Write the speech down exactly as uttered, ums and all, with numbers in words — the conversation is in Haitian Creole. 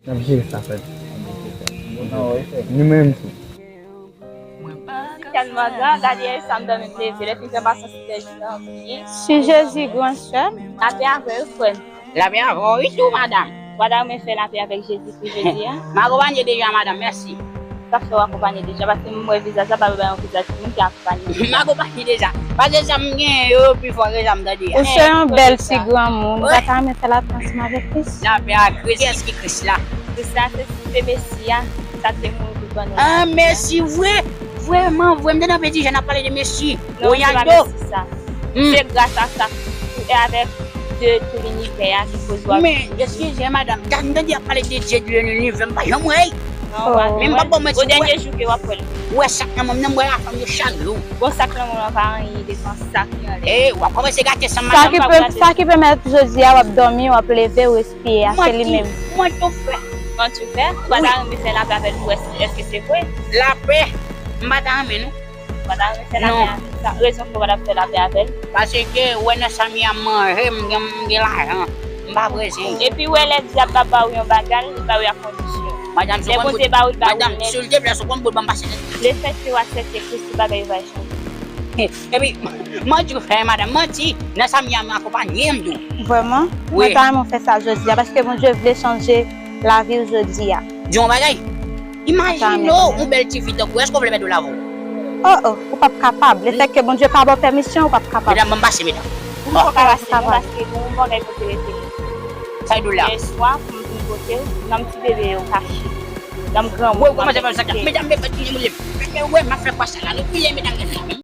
N ap jere sa, frè. Nou menm tou. Tèlman gran, gade sa m dòmi m leve. Lè fin fè pasyans li fè jou nan byen. Si Jezi gran, sè m. Lapè avè w, frè m. Lapè avè w, wi, tou, madanm. W ta renmen fè lapè avèk Jezikri jodi a? M akonpanye deja, madanm, mèsi. Sa fè w akonpanye deja, paske m wè vizaj la, pa wè yon vizaj moun ki akonpanye deja. M akonpanye deja. Paske sa m genyen yo pi fò ke sa m tande a. Ou se yon bèl ti granmoun. Ou pa ta renmen fè lapè ansanm avèk Kris? Lapè a Kris. Kiyès ki Kris la? Kris la, se, se Mesi a, sa k te mouri pou ban nou. Ah, Mesi, vre? Vrèman, vre. M tande anpil ti jèn ap pale de Mesi. Non, se pa Mesi sa. Hmm. Se gras a sa e avèk Dye de linivè a ki koz w ap. Men, eskize, madanm, m tande y ap pale de Dye de linivè, m pa janm wè l. Non, w pa janm wè l. O dènye jou ke w ap wè l. Ou wè sa k nan men m nan, m wè lafanm yo chak jou. Bon, sa k nan men w lan pa anyen devan sa ki anlè. E, w ap kòmanse gate san m, madanm. Sa ki pèmèt jodi a w ap dòmi, w ap leve, w respire a, se li menm. Manti, manti w fè. Manti w fè? Ou pa ta renmen fè lapè avè l pou wè si, èske se vre? Lapè? M pa ta renmen, non. Ou pa ta renmen fè lapè avè l? Sa rezon fè w pa t ap fè lapè avè l? Paske, ou wè, nan sa m ye a, m manje, m gen, m gen lajan. M pa prese. Epi, ou wè, lè dyab la ba ou yon bagay, li ba ou ak kondisyon. Madanm, si w konn bout, madanm, silteplè, si w konn bout, ban m pase nèt. Lefètke w aksepte Kris, tout bagay yo va chanje. Epi, manti w fè, madanm, manti. Nan sa m ye a, m akonpanye m tou. Vrèman? Wi. Mwen ta renmen w fè sa jodi a, paske Bondye vle chanje lavi w jodi a. Di yon bagay. Imajine w, yon bèl ti fi tankou w, èske w vle mete w lavi w? Oh, oh, ou p ap kapab. Lefètke Bondye pa ba w pèmisyon, ou p ap kapab. Medam, ban m pase, medam. Ou poko ka pase non, paske gen yon bagay kote rete. Sa e dou la. Yè swa, pou m vin kote w, nan m ti bebe yo kache. Nan m granmoun. Wè, ou kòmanse fè sa. Medam, men fè tounen moulen. Men, men, wè, m ap fè kwa sa la. Nou pile, medam, gen fanmi.